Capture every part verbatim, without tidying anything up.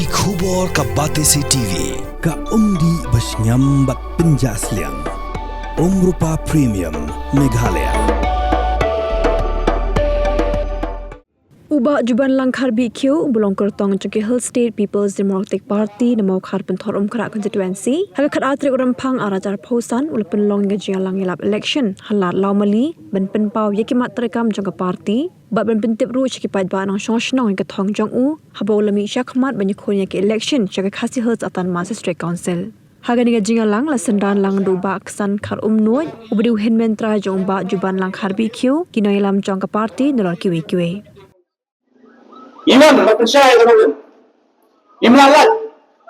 Ki khubor ka Batesi T V, ka umdih ba shngiam bad pynjah sliang. Umrupa Premium, Meghalaya. U Bah Jubanlang Kharbih Khiew, uba long kyrtong jong ki Hill State People's Democratic Party na Mawkhar Pynthorumkhrah Constituency, ha ka khatar tarik u Rymphang ar hajar arphew san, u la pynlong ïa ka jingïalang ïalap election ha Lad Lawmali, ban pynpaw ïa ki mat treikam jong ka party bad ban pyntip ruh sha ki paidbah nongshong shnong ïa ka thong jong u, haba u la mih shakhmat ban ïakhun ïa ka election sha ka Khasi Hills Autonomous District Council. Ha kane ka jingïalang la synran lang da u Bah Ksan Kharumnuid, uba dei u hynmen trai jong u Bah Jubanlang Kharbih Khiew, ki nongïalam jong ka party, nalor kiwei kiwei. Ngi wan ban pynshai ïa ka nongrim. Ngim lah lait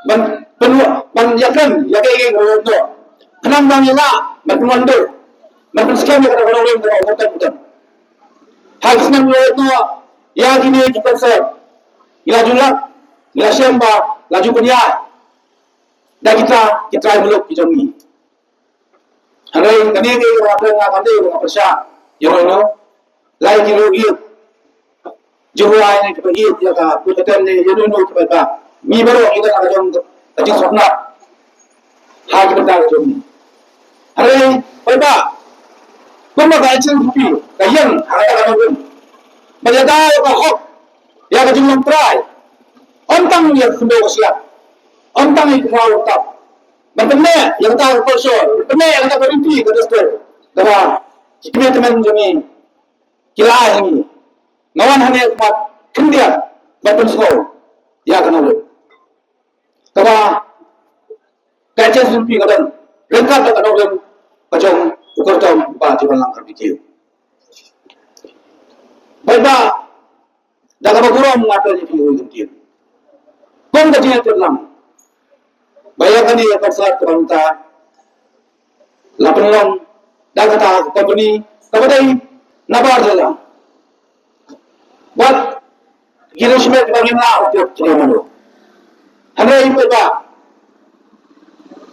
ban pynwa-, ban ïakren ïa kaei kaei ka nongrim. Khnang ba ngi lah ban pynwandur, ban pynskhem ïa ka nongrim kaba bymtang bymtang. Ha ki snem ba la dep noh, ïa kine ki concern ngi la ju lap, ngi la shem ba la ju pynïaid da kita ki trai muluk ki jong ngi. Hynrei kane ka ïa ka, nga kam dei ba nga pyrshah ïa u, lai ki ruh ïa, jingruwai ne kiba ïeit ïa ka put ka tem ne ïa uno uno kiba bha. Ngi baroh ngi don ha ka jong ka jingsngewtynnat ha ki bynta ka jong ngi. Hynrei paidbah, kumba ka H N C P ka ïeng ha kata ka nongrim ban ïada ïa ka hok, ïa ka jinglong trai, ym tang ïa ka khyndew ka shyiap, ym tang ïa ka khraw ka tap, ban pynneh ïa kata ka culture, pynneh ïa kata ka riti ka dustur kaba ki kmie tymmen jong ngi ki la ai ha ngi. Nga wan hangne khmat khyndiat ban pynsngew ïa ka nongrim kaba ka H N C P ka don ryngkat bad ka nongrim ka jong u kyrtong u Bah Jubanlang Kharbih Khiew. Paidbah, da kaba burom nga kyrpad ïa phi, u Ïing Ktien, kum ka jingïathuhlang ba ïa kane ka concert kaba mynta la pynlong da kata ka company kaba dei na bar jylla. Bad ki dei shimet ba ngim lah ban tip kine mano. Hynrei paidbah,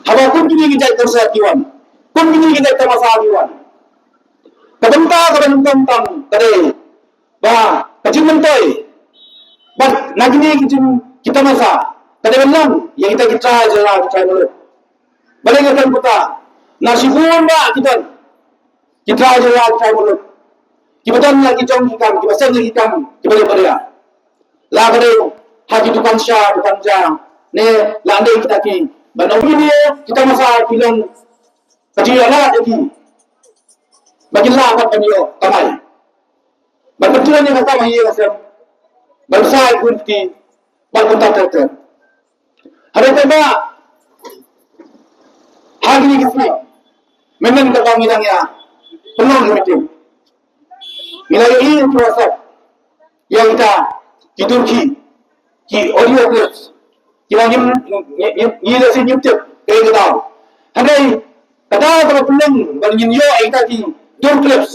haba kum kine ki jait concert ki wan, kum kine ki jait tamasa ki wan, ka bynta kaba nyngkong tam ka dei ba ka jingmyntoi bad na kine ki jing, ki tamasa ka dei ban long ïa kita ki trai jylla, ki trai muluk. Balei nga kren kumta? Na shibun bah ki don ki trai jylla, ki trai muluk kiba don la ki jong ki kam, kiba seng la ki kam kiba dei ba dei. La ka dei ha ki dukan sha, dukan ja, ne la dei kita ki, ban ong ïa kita masa ki long ka jingïalah ïa ki ba kin lah pat ban ïoh kamai, ban pyntrei ïa ka kam ha ïing ha sem, ban sa ïa ki khun ki kti, ban kumta ter ter. Hynrei paidbah, ha kine ki sngi mynta kaba ngi dang ïa pynlong ka meeting, ngi la ïohi ha WhatsApp ïa kita ki dur, ki audio clips kiba ngim, ngi, ngi, ngi lehse ngim tip kaei ka daw. Hynrei ka daw kaba pynlong ba ngin ïoh ïa kita ki dur clips,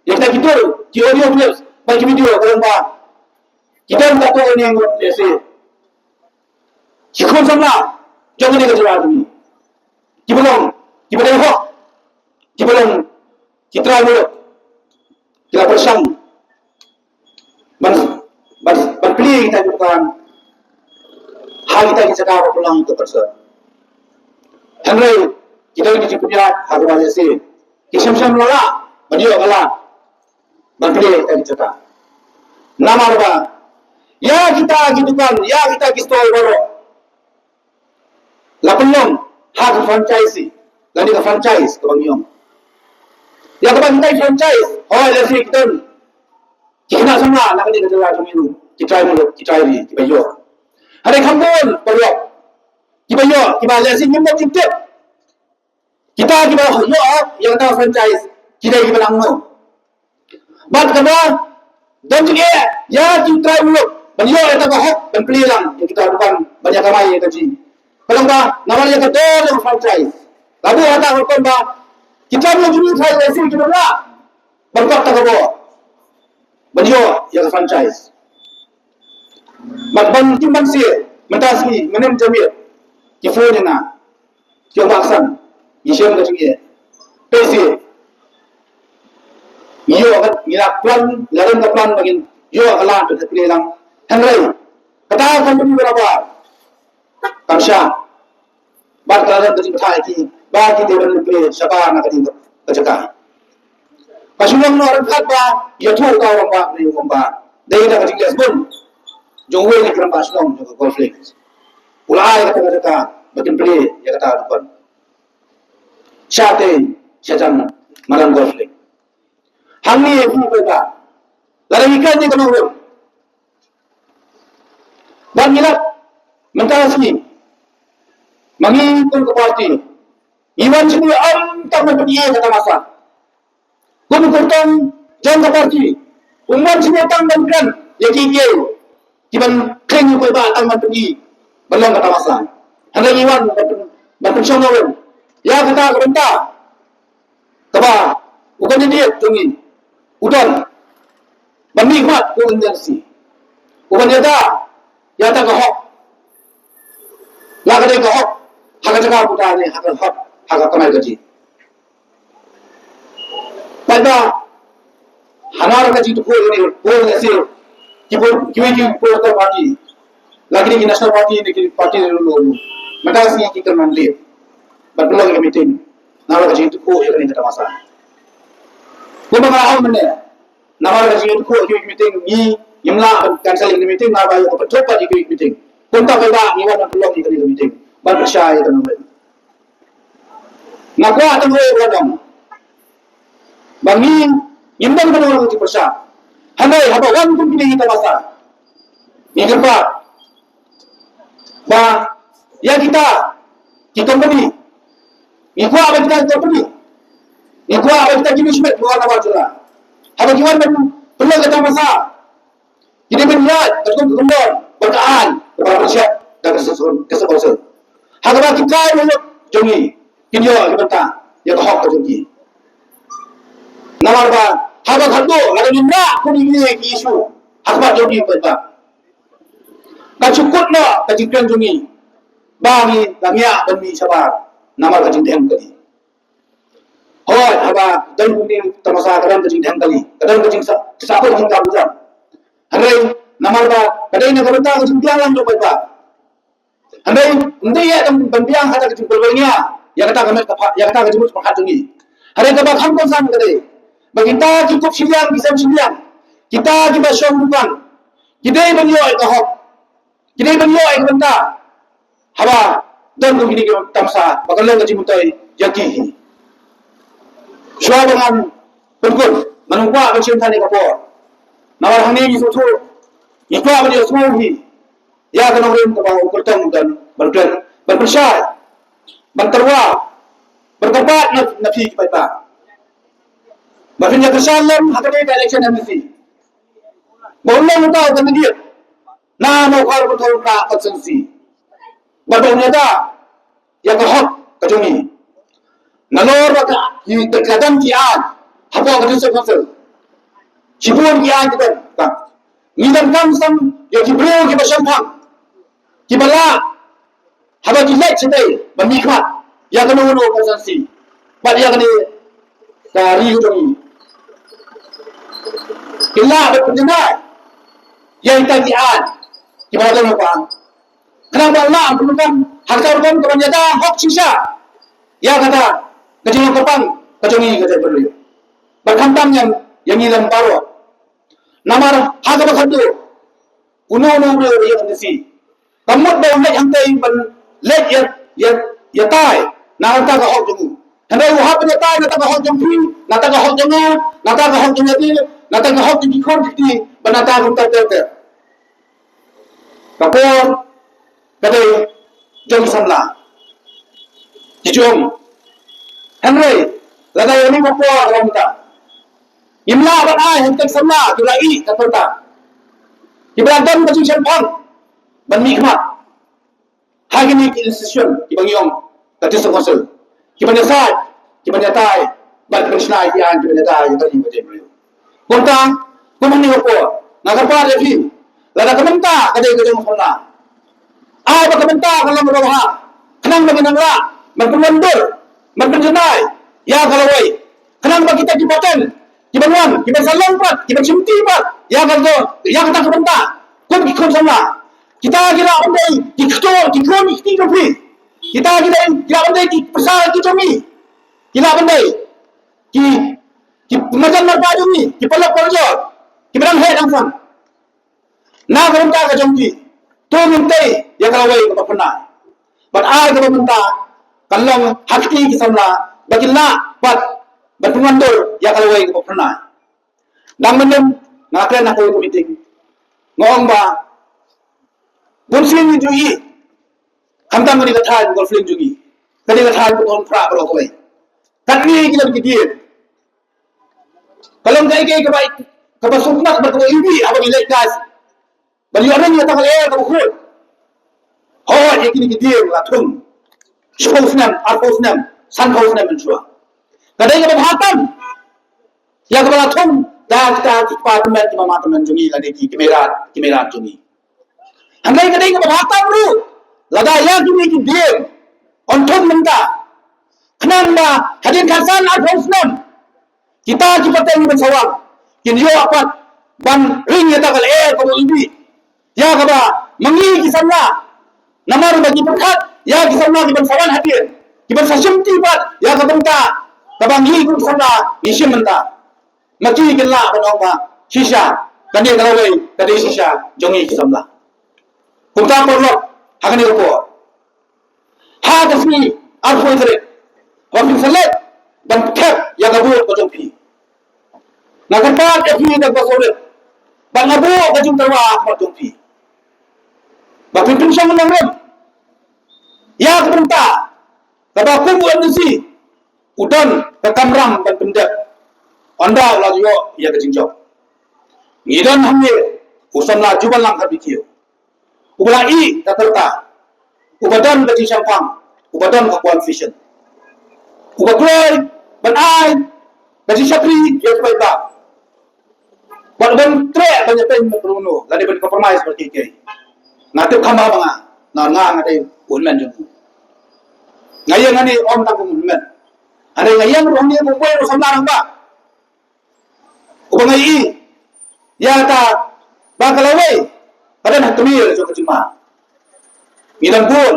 ïa kita ki dur, ki audio clips bad ki video, ka long ba ki don katto katne ngut, lehse ki khun samla jong kane ka jylla jong ngi, kiba long, kiba dei hok, kiba long ki trai muluk, ki la pyrshang ban, ban, ban plie kita ki dukan ha kita ki jaka ba pynlong ïa ka concert. Hynrei ki don ki jingpynïaid ha kaba lehse ki shem shem la lah ban ïoh ka lad ban plie ïa kita ki jaka. Namar ba ïa kita ki dukan, ïa kita ki stall baroh la pynlong ha ka franchise, lane ka franchise kaba ngi ong. Ïa kaba ngi ong franchise, hooid, lehse ki don ki khynnah samla na kane ka jylla jong ngi ruh, ki trai muluk, ki trai ri, kiba ïoh. Hynrei kham bun paralok kiba ïoh, kiba lehse ngim don jingtip. Kita kiba ïoh ïa kata ka franchise ki dei kiba nang no. Bad kaba don jingeh ïa ki trai muluk ban ïoh ïa kata ka hok ban plie lang ïa kita ki dukan ban ïa kamai ïa ka jing. Ka long ba namar ïa ka dor jong ka franchise, la buh kata ka rukom ba ki trai muluk jong ngi trai lehse kiba lah ban kot ta ka bor ban ïoh ïa ka franchise. Bad ban kim ban sir, mynta sngi, mynnin janmiet ki phone ïa nga, ki ong, Bah Ksan, ngi shem ka jingeh. Peit sir, ngi ïoh ka, ngi la plan, la rem ka plan ba ngin ïoh ka lad ban plie lang. Hynrei kata ka company ba la bar, sha. Bad ka la don ka jingbatai ki ba ki dei ban plie shabar na ka dei ka jaka. Ka shu long noh ryngkat ba ïathuh ka u rangbah, u rangbah dei da ka jingleh sbun jong uwei na ki rangbah shnong jong ka Golf Link. U la ai kata ka jaka ba kin plie ïa kata ka dukan. Shatei shajan madan Golf Link. Hangne ïa phi paidbah, lada ngi kren ïa ka nongrim, bad ngi lap mynta ka sngi, ma ngi kum ka party ngi wan shane ym tang ban pyni ïa ka tamasa. Kum u kyrtong jong ka party, um wan shane tang ban kren ïa kiei kiei kiban kheiñ ïa u paidbah, tang ban pyni ban long ka tamasa. Hynrei ngi wan ban pyn, ban pynshong nongrim ïa kata ka bynta kaba u candidate jong ngi u don, ban mihkhmat kum u N C, u ban ïada ïa kata ka hok, la ka dei ka hok ha ka jaka puta ne ha ka hok ha ka kamai kajih. Paidbah, ha nara ka jingtyrkhong ne, bun ne sir, ki bun, kiwei ki political party, la ki dei ki national party ne ki party ne lulu, mynta ka sngi ki kynmaw leh ban pynlong ïa ka meeting nara ka jingtyrkhong ïa kane ka tamasa. Kumba nga la ong mynne, namar ka jingtyrkhong ïa ka meeting, ngi, ngim lah ban cancel ïa ka meeting, naba ïa ka pynthut pat ïa ka meeting. Kumta paidbah, ngi wan ban pynlong ïa kane ka meeting ban pynshai ïa ka nongrim. Nga kwah tang ruh ban ong ba ngi, ngim don kano kano ka jingpyrshah. Hynrei haba wan kum kine ki tamasa, ngi kyrpad ba ïa kita ki company, ngi kwah ba kita ki company, ngi kwah ba kita ki businessman ki wan na Barjula, haba ki wan ban pynlong ka tamasa, ki dei ban ïaid katkum ka kyndon bad ka aiñ kaba la pynshai da ka District, ka District Council. Ha kaba ki trai ruh jong ngi kin ïoh ïa ka bynta ïa ka hok ka jong ki. Namar ba haba khatduh lada ngim rah kum ïa kine ki issue ha khmat jong ngi paidbah, ka shu kut noh ka jingkren jong ngi ba ngi la ngiah ban mih shabar namar ka jingdhem kali. Hooid, haba don kumne tamasa ka don ka jingdhem kali, ka don ka jingsa, sa ka jingkam jam. Hynrei namar ba ka dei na ka bynta ka jingbiang lang jong paidbah. Hynrei ym dei ïa ban biang kata ka jingpyrshah ïa kata ka met ka pha, ïa kata ka jingmut pyrkhat jong ngi. Hynrei kaba kham kongsan ka dei ba kita ki kup shiliang ki sem shiliang, kita kiba shong dukan, ki dei ban ïoh ïa ka hok. Ki dei ban ïoh ïa ka bynta haba don kum kine ki tamasa ba kan long ka jingmyntoi ïa ki hi. Shuwa ba ngan pynkut, ngan ym kwah ban shim than ïa ka por. Namar hangne ngi sngewthuh, ngi kwah ban ïohsngew hi ïa ka nongrim kaba u kyrtong u don ban kren, ban pynshai, ban tyrwa, ban kyrpad na, na phi ki paidbah ba phin ïa kyrshan lem ha kane ka election M D C. Ba un long uta u candidate na Mawkhar Pynthorumkhrah constituency. Bad ba un ïada ïa ka hok ka jong ngi. Nalor ba ka, ka don ki aiñ hapoh ka District Council. Shibun ki aiñ ki don. Ngi donkam sam ïa ki briew kiba shemphang, kiba lah haba ki leit shatei ban mihkhmat ïa kano kano ka constituency bad ïa kane ka ri ka jong ngi. Ki lah ban pynjanai ïa kita ki aiñ kiba la don hapoh. Khnang ba lah ban pyndonkam ha ka rukom kaban ïada hok shisha ïa kata ka jinglong kyrpang ka jong ngi ka jaitbynriew. Bad khamtam ïa ngi lem baroh. Namar ha kaba khatduh, uno uno u briew u ïa M D C, ka mut ba u leit hangtei ban leit ïa, ïa, ïatai na kata ka hok jong u. Hynrei u hap ban ïatai na kata ka hok jong phi, na kata ka hok jong nga, na kata ka hok jong ïa phi, na kata ka hok jong ki khun ki kti, bad na kata ka hok ter ter. Ka por ka dei jong ki samla. Ki jong. Hynrei lada ïa ngi ka por ka long ta, ngim lah ban ai ha ki samla kiba la ïeh ka por ta, kiba la don ka jingshemphang ban mihkhmat ha kine ki institution kiba ngi ong ka District Council, kiban ïasaid, kiban ïatai bad kiban shna ïa ki aiñ, kiban ïada ïa ka ri ka jaitbynriew. Kumta, kum hangne ka por, nga kyrpad ïa phi, lada ka bynta ka dei ka jong u samla, ai ba ka bynta ka long kaba bha, khnang ba ngin nang lah ban pynwandur, ban pynjanai ïa ka lawei, khnang ba kita kiba wan, kiban wan, kiban sa long pat, kiban shimti pat ïa kata, ïa kata ka bynta kum ki khun samla. Kita ki lah ban dei ki ktor, ki khun ki kti jong phi. Kita ki dei, ki lah ban dei ki pasal ki jong ngi. Ki lah ban dei ki, ki marjan marpa jong ngi, ki paralok parajor, ki ba dang heh dang san. Na ka bynta ka jong ki, to ngin tei ïa ka lawei kaba phyrnai. Bad ai kaba mynta kan long ha kti ki samla ba kin lah bad ban pynwandur ïa ka lawei kaba phyrnai. Dang mynnin nga kren ha kawei ka meeting, nga ong ba bun sien ngi ju ïohi, khamtam kane ka thaiñ Golf Link jong ngi, kane ka thaiñ Paton Phra baroh kawei. Katne ki long ki dieng. Ka long kaei kaei kaba, kaba sngewtynnat bad kaba iwbih haba ngi leit, guys. Ban ïoh ring ïa kata ka lyer kaba khuid. Hooid, ïa kine ki dieng la thung shiphew snem, arphew snem, sanphew snem mynshuwa. Ka dei kaba bha tam ïa kaba la thung da kita ki kpa tymmen, ki mama tymmen jong ngi, lane ki, ki mei rat, ki mei rat jong ngi. Hynrei ka dei kaba bha tam ruh lada ïa kine ki dieng yn thung mynta, khnang ba hadien khatsan arphew snem kita ki pateng ban sa wan kin ïoh pat ban ring ïa kata ka lyer kaba iwbih, ïa kaba ma ngi ki samla, namar ba ngi pyrkhat ïa ki samla ki ban sa wan hadien, ki ban sa shimti pat ïa ka bynta kaba ngi kum ki samla ngi shim mynta. Ma ki kin lah ban ong ba shisha kane ka lawei ka dei shisha jong ngi ki samla. Kumta paralok, ha kane ka por, ha ka sngi arphew tarik, ba phin sa leit ban thep ïa ka vote ka jong phi. Nga kyrpad ïa phi da kaba sngewrit ba nga buh ka jingtyrwa ha khmat jong phi ba phin pynshong nongrim ïa ka bynta kaba kum u MDC u don ka kamram ban pyndep. Ynda u la ïoh ïa ka jingjop, ngi don hangne u samla Jubanlang Kharphikiew, uba la ïeh ka rta, uba don ka jingshemphang, uba don ka qualification, uba kloi ban ai ka jingshakri ïa ki paidbah. Bad ban treh ban ïathuh bad uno lane ban compromise bad kiei kiei. Nga tip kham bha ba nga, nga, nga, nga dei u hynmen jong u. Nga ïeng hangne ym tang kum u hynmen. Hynrei nga ïeng ruh hangne kum uwei u samla rangbah uba nga ïohi ïa kata ba ka lawei ka don ha tmier jong ka jingma. Ngi don bun,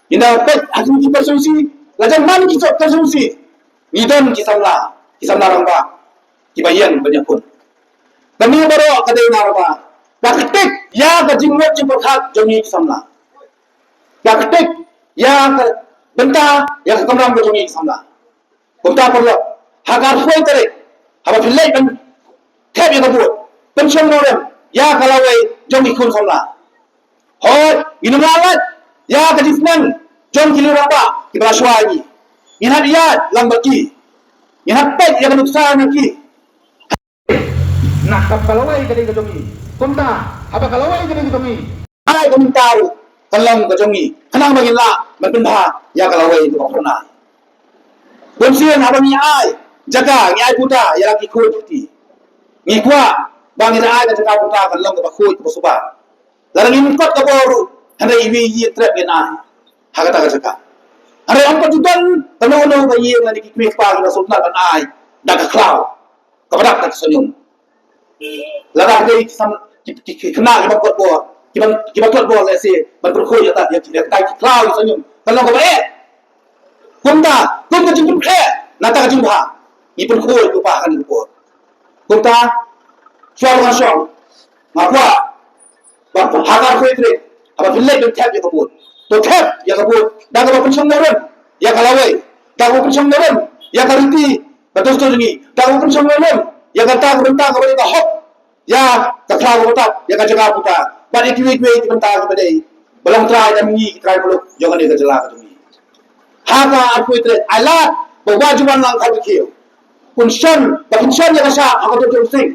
ngi don peit ha ki constituency, la jan man ki constituency ngi don ki samla, ki samla rangbah kiba ïeng ban ïakhun. Kane baroh ka dei namar ba ka ktik ïa ka jingmut jingpyrkhat jong ngi ki samla, ka ktik ïa ka bynta, ïa ka kamram ka jong ngi ki samla. Kumta paralok, ha ka arphew tarik, haba phi leit ban thep ïa ka vote, pynshong nongrim ïa ka lawei jong ki khun samla. Hooid, ngin ym lah lait ïa ka jingsneng jong ki rangbah kiba la shuwa ïa ngi. Ngin hap ïaid lang bad ki, ngin hap peit ïa ka nuksa na ki. Na ka, ka lawei ka dei ka jong ngi. Kumta haba ka lawei ka dei ka jong ngi, ai ka mynta ruh kan long ka jong ngi, khnang ba ngin lah ban pynbha ïa ka lawei kaba phyrnai. Bun sien haba ngi ai jaka, ngi ai puta ïa la ki khun ki kti, ngi kwah ba ngin ai ka jaka puta kan long kaba khuid kaba suba. Lada ngim kot ka bor ruh, hynrei iwei i trep ngin ai ha kata ka jaka. Hynrei ym pat ju don kano kano ka ïing lane ki kmie kpa kiba sngewtynnat ban ai da ka khlaw kaba dap da ka snium. Lada dei ki sam, ki, ki, ki khynnah kiba kot bor, kiba, kiba kot bor lehse ban pyrkhat ïa kata, ïa, ïa kata ki khlaw ki snium, kan long kaba eh. Kumta kum ka jingpyrkhat na kata ka jingbha, ngi pyrkhat ïa u pa ha kane ka por. Kumta shuwa ba ngan shong, nga kwah ba ha ka arphew tarik, haba phi leit ban thep ïa ka vote, to thep ïa ka vote da kaba pynshong nongrim ïa ka lawei, da kaba pynshong nongrim ïa ka riti ka dustur jong ngi, da kaba pynshong nongrim ïa kata ka bynta kaba dei ka hok ïa ka khlaw kaba tap, ïa ka jaka puta, bad ïa kiwei kiwei ki bynta kiba dei ba long trai da ngi ki trai muluk jong kane ka jylla ka jong ngi. Ha ka arphew tarik, ai lad ba u Bah Jubanlang Kharphikiew un shon, ba kin shon ïa ka shap ha ka dur jong u Sing,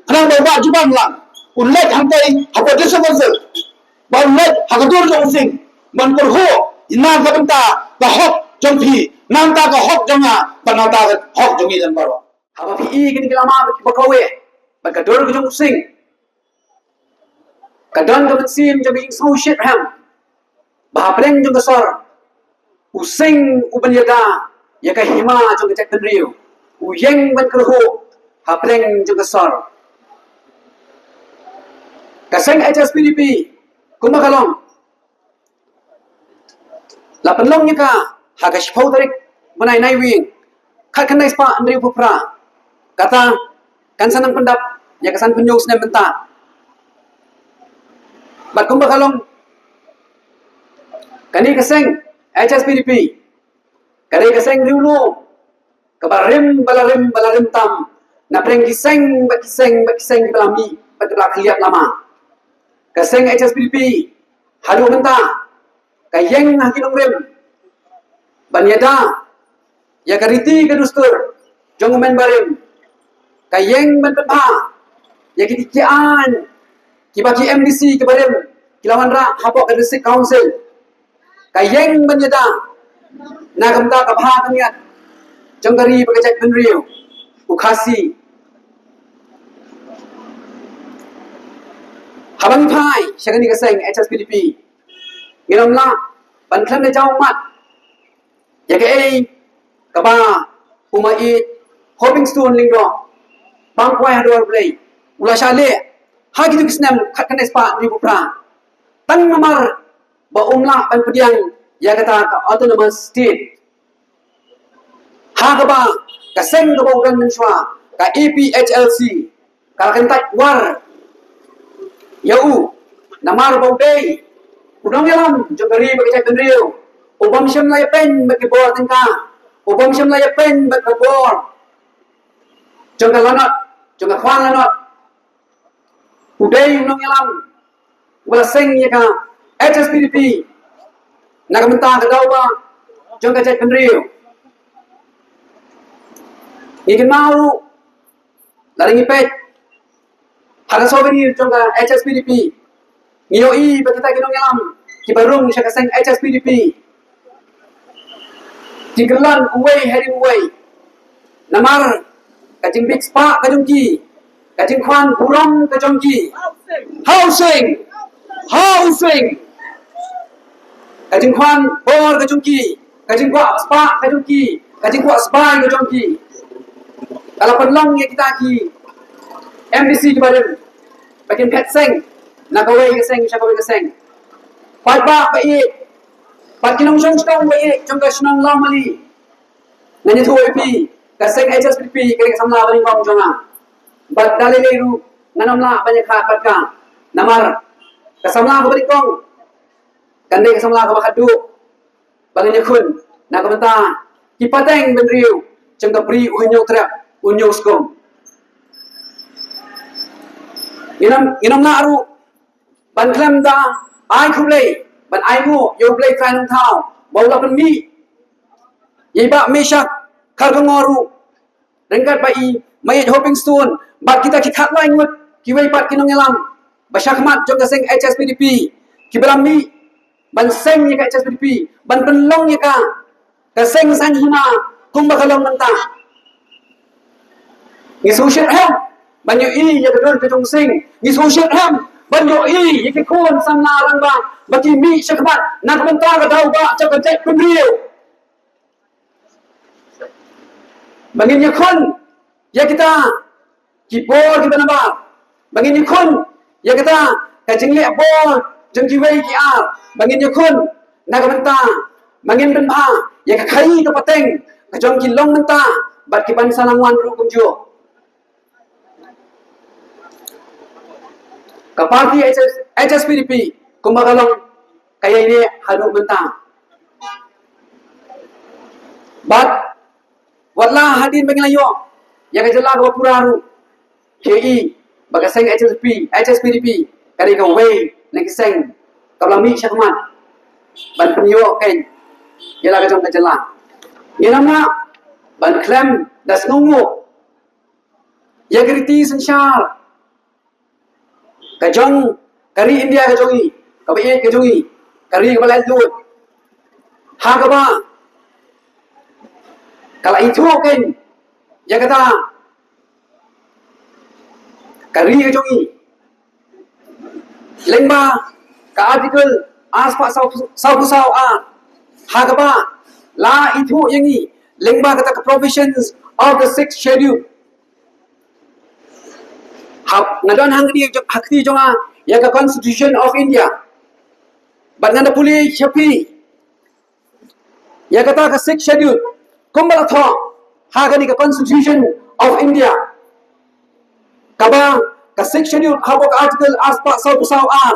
khnang ba u Bah Jubanlang un leit hangtei hapoh District Council, ba un leit ha ka dur jong u Sing, ban kyrhuh na ka bynta ka hok jong phi, nangta ka hok jong nga, bad nangta ka hok jong ngi lem baroh. Haba phi i kine ki lama bad kiba kawei bad ka dur ka jong u Sing, ka don ka mynsiem jong ka jingsngewsih rhem ba hapdeng jong ka sor u Sing u ban ïada ïa ka hima jong ka jaitbynriew, u ïeng ban kyrhuh hapdeng jong ka sor. Ka seng HSPDP kumba ka long, Ka pynlong ïa ka ha ka shiphew tarik bnai Naiwieng, khatkhyndai spah hynriewphew phra. Kata kan sa nang pyndap ïa ka san phew snem mynta. Bad kumba ka long, kane ka seng H S P D P ka dei ka seng riewlum kaba rim ba la rim ba la rim tam na pdeng ki seng bad ki seng bad ki seng kiba la mih bad kiba la khylliat lama. Ka seng H S P D P haduh mynta ka ïeng ha ki nongrim ban ïada ïa ka riti ka dustur jong u member barim. Ka ïeng ban pynbha ïa ki, ki aiñ kiba ki M D C kiba rim ki la wanrah hapoh ka District Council. Ka ïeng ban ïada na ka bynta ka bha ka miat jong ka ri bad ka jaitbynriew u Khasi. Haba ngi phai sha kane ka seng H S P D P, ngin ym lah ban khlem da jaw mat ïa kaei kaba u Maieit Hoping Stone Lyngdoh, Bangkwai ha dwar Blei, u la shah leh ha kito ki snem khatkhyndai spah hynriewphew phra. Tang namar ba um lah ban pdiang ïa kata ka autonomous state. Ha kaba ka seng kaba u don mynshuwa, ka A P H L C, ka la kyntait war ïa u namar ba u dei u nongïalam jong ka ri bad ka jaitbynriew. U bym shym la ïapeiñ bad ki bor tyngka, u bym shym la ïapeiñ bad ka bor jong ka lanot, jong ka khwan lanot. U dei u nongïalam uba la seng ïa ka H S P D P na ka bynta ka daw ba jong ka jaitbynriew. Ngi kynmaw ruh, lada ngi peit ha ka souvenir jong ka H S P D P, ngi ïohi ba kita ki nongïalam kiba rung sha ka seng H S P D P ki kyllon uwei hadien uwei namar ka jingbit spah ka jong ki, ka jingkhwan burom ka jong ki. Housing! Housing! Ka jingkhwan bor ka jong ki, ka jingkwah spah ka jong ki, ka jingkwah sbai ka jong ki, ka la pynlong ïa kita ki M D C kiba rim ba kin phet seng na kawei ka seng sha kawei ka seng. Paidbah ba ïeit, bad ki nongshong shnong ba ïeit jong ka shnong Lawmali, ngan ïathuh ïa phi, ka seng H S P D P ka dei ka samla banyngkong jong nga. Bad da lei lei ruh ngan ym lah ban ïakha bad ka, namar ka samla kaba nyngkong kan dei ka samla kaba khatduh ba ngin ïakhun na ka bynta ki pateng bynriew jong ka Bri u Hynñiewtrep u Hynñiewskum. Ngin ym, ngin ym lah ruh ban khlem da ai khublei, ban ai nguh ïa U Blei Trai Nongthaw ba u la pynmih ïa i Bah Meshak Kharkongor ruh ryngkat bad i Maieit Hoping Stone bad kita ki khatlai ngut kiwei pat ki nongïalam ba shakhmat jong ka seng H S P D P kiba la mih ban seng ïa ka H S P D P, ban pynlong ïa ka ka seng saiñ hima kumba ka long mynta. Ngi sngewsih em ban ïohi ïa ka dur ka jong seng, ngi sngewsih em ban ïohi ïa ki khun samla rangbah ba ki mih shakhmat na ka bynta ka daw ba jong ka jaitbynriew. Ba ngin ïakhun ïa kita ki bor kiba nabar, ba ngin ïakhun ïa kata ka jingleh bor jong kiwei ki ar, ba ngin ïakhun na ka bynta ba ngin pynbha ïa ka khaii ka pateng ka jong ki long mynta bad ki ban sa nang wan ruh kumjuh. Ka party H S, H S P D P kumba ka long ka ïaineh haduh mynta. Bad wat la hadien ba ngi la ïoh ïa ka jylla kaba pura ruh, phi ïohi ba ka seng H S P, H S P D P ka dei kawei na ki seng kaba la mih shakhmat ban pynïoh keiñ ïa la ka jong ka jylla. Ngin ym lah ban khlem da sngewnguh ïa ka riti synshar ka jong ka ri India ka jong ngi, kaba ïeit ka jong ngi, ka ri kaba laitluid, ha kaba ka la ithuh keiñ ïa kata ka ri ka jong ngi lyngba ka Article ar spah saw, sawphew saw A, ha kaba la ithuh ïa ngi lyngba kata ka provisions of the Sixth Schedule. Hap nga don hangtei ha kti jong nga ïa ka Constitution of India. Bad ngan da pule sha phi ïa kata ka Sixth Schedule, kumba la thoh ha kane ka Constitution of India, kaba ka Sixth Schedule hapoh ka Article arspah saw phew saw ar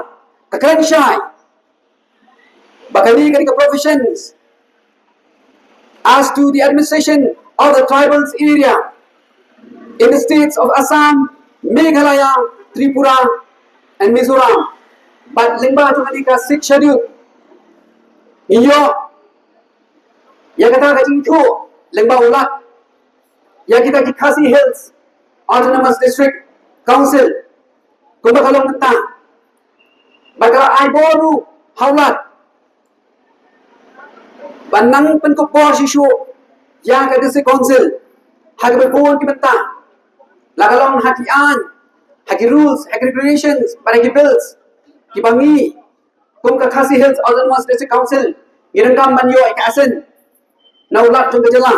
ka kren shai ba kane ka dei ka provisions as to the administration of the tribals area in the states of Assam, Meghalaya, Tripura and Mizoram. Bad lyngba jong kane ka Sixth Schedule ngi ïoh ïa kata ka jingthoh lyngba u Lat ïa kita ki Khasi Hills Autonomous District Council, kumba ka long mynta, ba ka la ai bor ruh ha u Lat ban nang pynkup bor shuh shuh ïa ka District Council ha kiba bun ki bynta, la ka long ha ki aiñ, ha ki rules, ha ki regulations bad ha ki bills kiba ngi kum ka Khasi Hills Autonomous District Council ngi donkam ban ïoh ïa ka assent na u Lat jong ka jylla.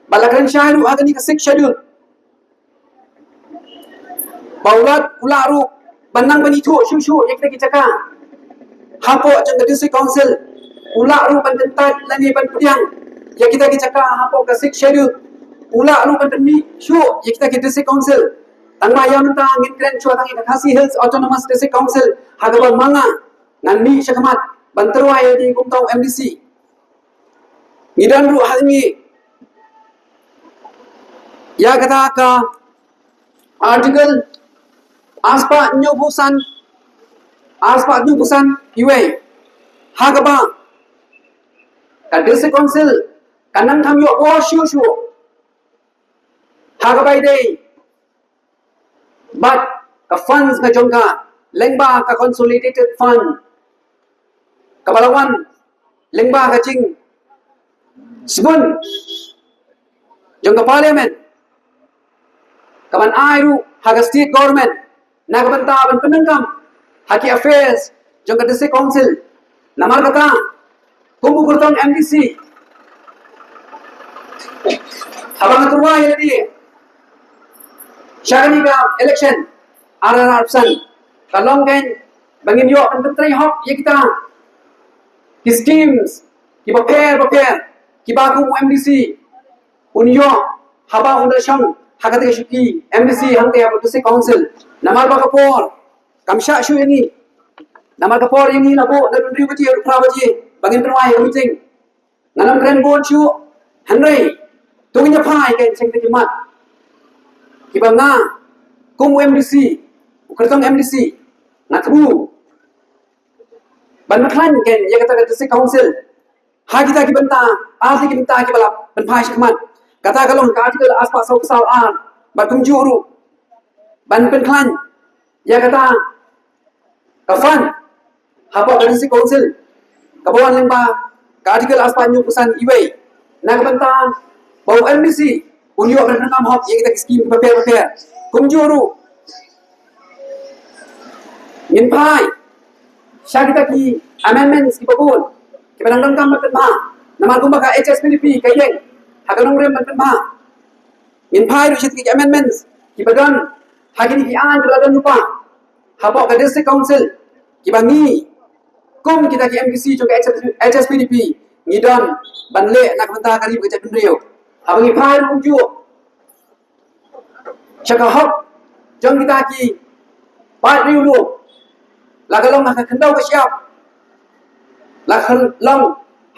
Bad la kren shai ruh ha kane ka Sixth Schedule ba u Lat u lah ruh ban nang ban ithuh shuh shuh ïa kita ki jaka hapoh jong ka District Council, u lah ruh ban kyntait lane ban pdiang ïa kita ki jaka hapoh ka Sixth Schedule, u lah ruh ban pynmih shuh ïa kita ki District Council. Tang ba ïa mynta ngin kren shuwa tang ïa ka Khasi Hills Autonomous District Council ha kaba ma nga ngan mih shakhmat ban tyrwa ïa lade kum uta u M D C. Ngi don ruh hangne ïa kata ka Article arspah hynñiew phew san, arspah hynñiew phew san iwei, ha kaba ka District Council kan nang kham ïoh bor shuh shuh ha kaba ïadei bad ka funds ka jong ka lyngba ka Consolidated Fund kaba la wan lyngba ka jingsbun jong ka Parliament, kaban ai ruh ha ka State Government na ka bynta ban pyndonkam ha ki affairs jong ka District Council. Namar kata, kum u kyrtong M D C, haba nga tyrwa ïa lade sha kane ka election ar hajar arphew san, ka long kein ba ngin ïoh ban pyntrei hok ïa kita ki schemes kiba pher bapher kiba kum u M D C un ïoh haba un da shong ha kata ka shuki M D C hangta ha District Council. Namar ba ka por kam shah shuh ïa ngi, namar ka por ïa ngi la buh naduh hynriew baje haduh phra baje ba ngin pynwai ha ka meeting. Ngan ym kren bun shuh, hynrei to ngin ïa phai kein sha kita ki mat kiba nga kum u M D C, u kyrtong M D C, nga thmu ban pynkhlaiñ kein ïa kata ka District Council ha kita ki bynta, ha kita ki bynta kiba la pynphai shakhmat. Kata ka long ka Article arspah saw phew saw ar, bad kumjuh ruh ban pynkhlaiñ ïa kata ka fund hapoh ka District Council kaba wan lyngba ka Article arspah hynñiew phew san iwei, na ka bynta ba u M D C un ïoh ban pyndonkam hok ïa kita ki scheme kiba pher bapher. Kumjuh ruh ngin phai sha kita ki amendments kiba bun kiba dang donkam ban pynbha, namar kumba ka H S P D P ka ïeng ha ka nongrim ban pynbha. Ngin phai ruh sha kita ki amendments kiba don ha kine ki aiñ kiba la don lypa hapoh ka District Council, kiba ngi kum kita ki M D C jong ka H S P D P ngi don ban leh na ka bynta ka ri bad ka jaitbynriew. Haba ngi phai ruh kumjuh sha ka hok jong kita ki paid riewlum, la ka long ha ka khyndew ka shyiap, la ka long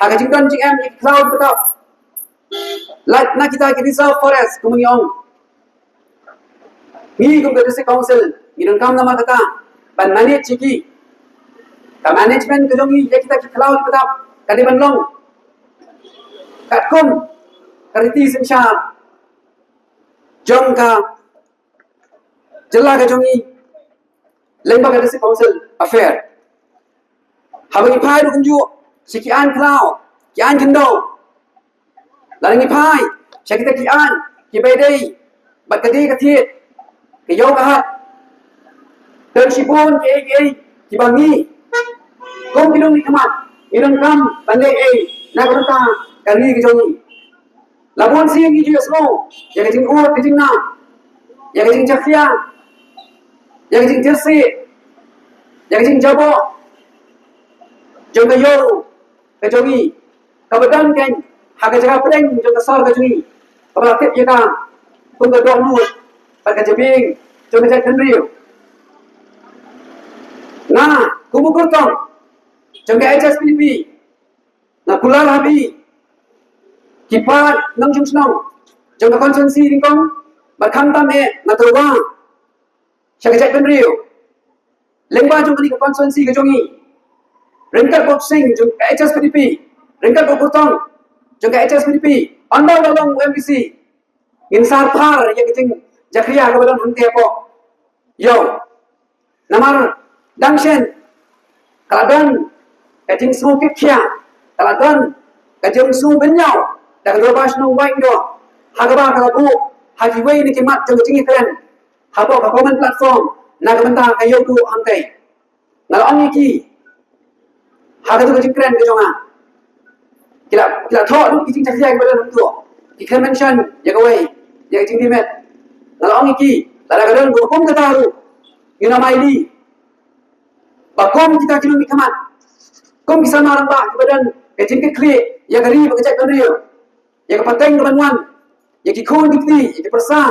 ha ka jingdon jingem ïa ki khlaw ki btap, lait na kita ki reserve forest, kum ngi ong. Ngi kum ka District Council ngi donkam namar kata ban manage ïa ki. Ka management ka jong ngi ïa kita ki khlaw ki btap ka dei ban long katkum ka riti synshar jong ka jylla ka jong ngi lyngba ka District Council affair. Haba ngi phai ruh kumjuh sha ki aiñ khlaw, ki aiñ khyndew, lada ngi phai sha kita ki aiñ kiba ïadei bad ka die ka thied, ka ïew ka hat, don shibun kiei kiei kiba ngi kum ki nongmihkhmat ngi donkam ban leh ei na ka bynta ka ri ka jong ngi. La bun sien ngi ju ïohsngew ïa ka jingud ka jingnam, ïa ka jingjakhlia, ïa ka jingjyrsieh, ïa ka jingjaboh jong ka ïew ka jong ngi. kaba don kein ha ka jaka pdeng jong ka sor ka jong ngi, kaba la tip ïa ka kum ka dohnud bad ka jabieng jong ka jaitbynriew. Nga kum u kyrtong jong ka H S P D P, nga kular ha phi ki paid nongshong shnong jong ka constituency nyngkong, bad khamtam eh nga tyrwa sha ka jaitbynriew lyngba jong kane ka constituency ka jong ngi, ryngkat bad u seng jong ka H S P D P, ryngkat bad u kyrtong jong ka H S P D P, ynda u la long u M D C, ngin sah phar ïa ka jingjakhlia kaba don hangtei hapoh. Ïoh, namar dang shen ka la don ka jingsngewkhia, ka la don ka jingsngewbynñiaw da ka dorbar shnong Wahingdoh, ha kaba ka la buh ha kiwei na ki mat jong ka jingïakren hapoh ka common platform na ka bynta ka ïewduh hangtei. Nga la ong ïa ki ha katu ka jingkren ka jong nga, ki la, ki la thoh lut ki jingjakhlia kiba don hangtu, ki kren mention ïa kawei, ïa ka jingdie met. Nga la ong ïa ki, lada ka don kaba kum kata ruh, ngin ym ailad ba kum kita ki nongmihkhmat, kum ki samla rangbah kiba don ka jingkitkhlieh ïa ka ri bad ka jaitbynriew, ïa ka pateng kaban wan, ïa ki khun ki kti, ïa ki pyrsa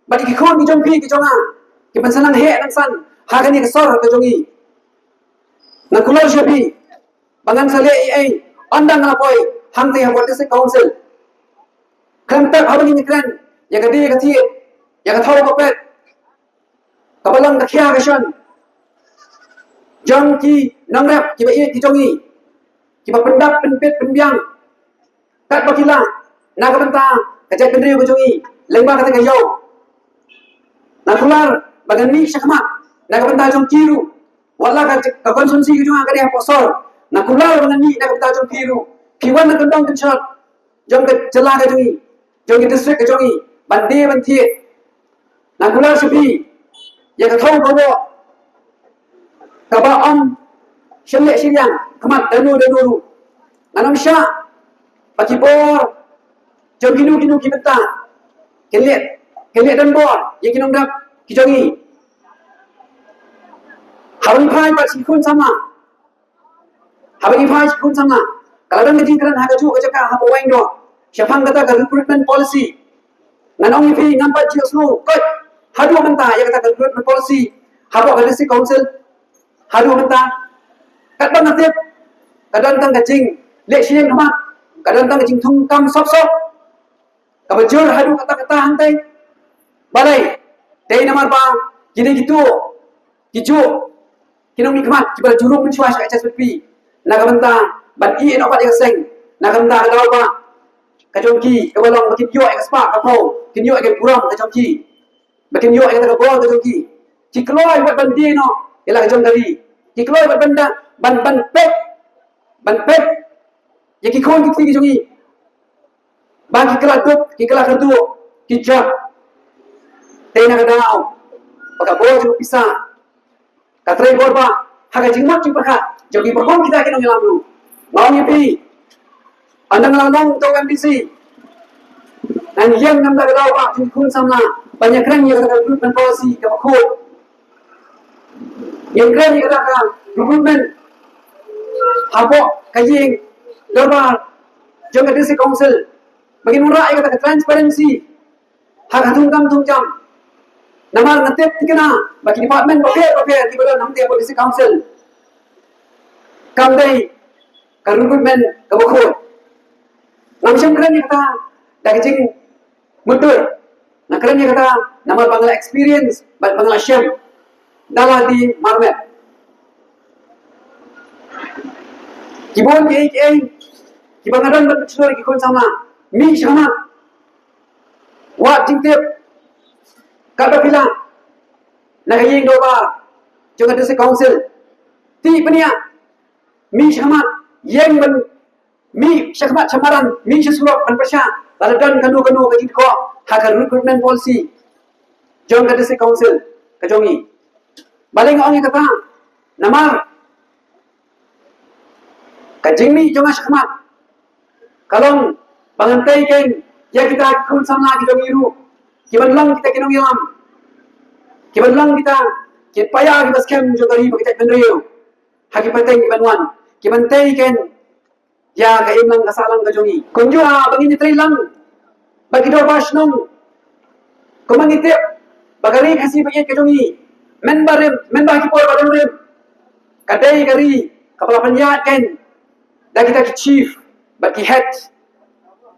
bad ïa ki khun ki jong phi ki jong nga, ki ban sa nang heh nang san ha kane ka sor ka jong ngi. Nga kular sha phi ba ngan sa leh ei ei ynda nga la poi hangtei hapoh District Council. Khlem pep haba ngin ïakren ïa ka die ka thied, ïa ka thaw ka pet, kaba long ka khia ka shon jong ki nongrep kiba ïeit ki jong ngi, kiba pyndap pynpeit pynbiang katba ki lah na ka bynta ka jaitbynriew ka jong ngi lyngba kata ka ïew. Nga kular ba ngan mih shakhmat na ka bynta jong ki ruh, wat la ka, ka constituency ka jong nga ka dei hapoh sor. Nga kular ba ngan mih na ka bynta jong phi ruh, phi wan na ka kyndong kynshot jong ka jylla ka jong ngi, jong ka district ka jong ngi, ban die ban thied. Nga kular sha phi ïa ka thaw ka wah kaba ym shym leh shiliang khmat dano dano ruh. Ngan ym shah ba ki bor jong kino kino ki bynta kin leh, kin leh donbor ïa ki nongrep ki jong ngi. Haba ngi phai bad ki khun samla, haba ngi phai ki khun samla, ka la don ka jingkren ha kajuh ka jaka hapoh Wahingdoh shaphang kata ka recruitment policy. Ngan ong ïa phi, ngam pat ju ïohsngew koit haduh mynta ïa kata ka recruitment policy hapoh ka District Council. Haduh mynta, katba nga tip, ka don tang ka jingleh shiliang khmat, ka don tang ka jingthung kam sop sop kaba jur haduh katta katta hangtei. Balei? Dei namar ba kine kito kijuh ki nongmihkhmat kiba la jurung mynshuwa sha H S P D P na ka bynta ban ïeh noh pat ïa ka seng, na ka bynta ka daw ba ka jong ki kaba long ba kin ïoh ïa ka spah ka phew, kin ïoh ïa ka burom ka jong ki, ba kin ïoh ïa kata ka bor ka jong ki. Ki kloi wat ban die noh ïa la ka jong ka ri, ki kloi wat ban da, ban, ban peit, ban peit ïa ki khun ki kti ki jong ngi ba ki kylla duk, ki kylla kyrduh, ki jot. Te na ka daw ba ka bor jong ka pisa ka trei bor ba ha ka jingmut jingpyrkhat jong ki ba kum kita ki nongïalam ruh. Nga ong ïa phi, ynda nga la long uta u M D C, ngan ïeng namar ka daw ba jong ki khun samla ban ïakren ïa ka recruitment policy kaba khuid. Ngin kren ïa kata ka recruitment hapoh ka ïing dorbar jong ka District Council, ba ngin wanrah ïa kata ka transparency ha ka thungkam thungjam. Namar nga tip thikna ba ki department bapher bapher kiba don hangtei hapoh District Council kam dei ka recruitment kaba khuid. Ngam shym kren ïa kata da ka jingmutdur. Nga kren ïa kata namar ba nga la experience bad ba nga la shem da lade marmet. Ki bun kiei kiei kiba nga don ban pynshlur ïa ki khun samla, mih shakhmat, wad jingtip katba phi lah na ka ïing dorbar jong ka District Council. Tih bniah, mih shakhmat, ïeng ban mih shakhmat sha madan, mih sha surok ban pyrshah lada don kano kano ka jingkhoh ha ka recruitment policy jong ka District Council ka jong ngi. Balei nga ong ïa kata? Namar ka jingmih jong nga shakhmat ka long ba ngan tei kein ïa kita ki khun samla ki jong ngi ruh, ki ban long kita ki nongïalam, ki ban long kita ki paidbah kiba skhem jong ka ri bad ka jaitbynriew ha ki pateng ki ban wan, ki ban tei kein ïa ka imlang ka sahlang ka jong ngi. Kumjuh ba ngin ïatrei lang bad ki dorbar shnong. Kumba ngi tip ba ka ri Khasi ba ïeit ka jong ngi, mynba rim, mynba ki por ba don rim, ka dei ka ri kaba la pynïaid kein da kita ki chief bad ki head.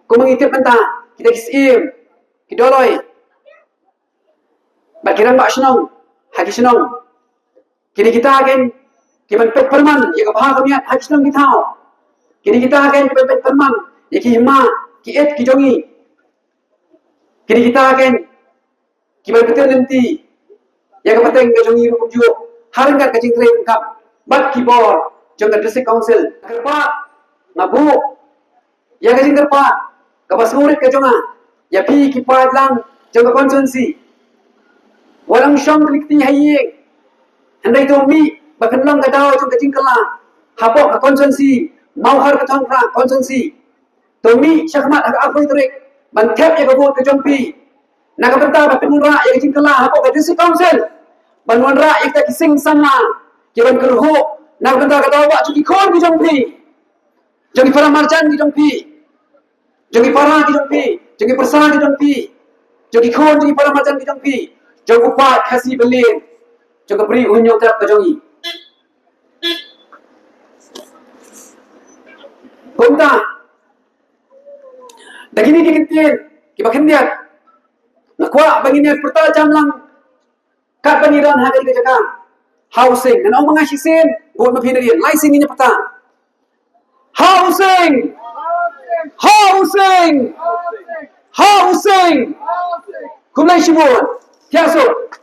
Kumba ngi tip mynta, kita ki syiem, ki dolloi bad ki rangbah shnong ha ki shnong. Kine kita kein ki ban peit pyrman ïa ka bha ka miat ha ki shnong ki thaw. Kine kita kein ki ban peit pyrman ïa ki hima ki et ki jong ngi. Kine kita kein ki ban peit lynti ïa ka pateng ka jong ngi ruh kumjuh ha ryngkat ka jingtrei ryngkat bad ki bor jong ka District Council. Kyrpad, nga buh ïa ka jingkyrpad kaba sngewrit ka jong nga ïa phi ki paidlang jong ka constituency. Wat dang shong tylli kti ha ïing, hynrei to mih ba kan long ka daw jong ka jingkylla hapoh ka constituency Mawkhar Kthong Khrah constituency. To mih shakhmat ha ka arphew tarik ban thep ïa ka vote ka jong phi, na ka bynta ba phin wanrah ïa ka jingkylla hapoh ka District Council, ban wanrah ïa kita ki sing samla ki ban kyrhuh na ka bynta ka daw ba jong ki khun ki jong phi, jong ki para marjan ki jong phi, jong ki para ki jong phi, jong ki pyrsa ki jong phi, jong ki khun, jong ki para marjan ki jong phi, jong u paid Khasi Berlin, jong ka Bri U Hynñiewtrep ka jong ngi. Kumta, da kine ki kyntien kiba khyndiat, nga kwah ba ngin ïa pyrta jam lang katba ngi don ha kane ka jaka. Housing. Ngan ong ma nga shisien, bad ma phi nadien, lai sien ngin ïa pyrta. Housing! Housing! Housing! Khublei shibun. Ïa suk.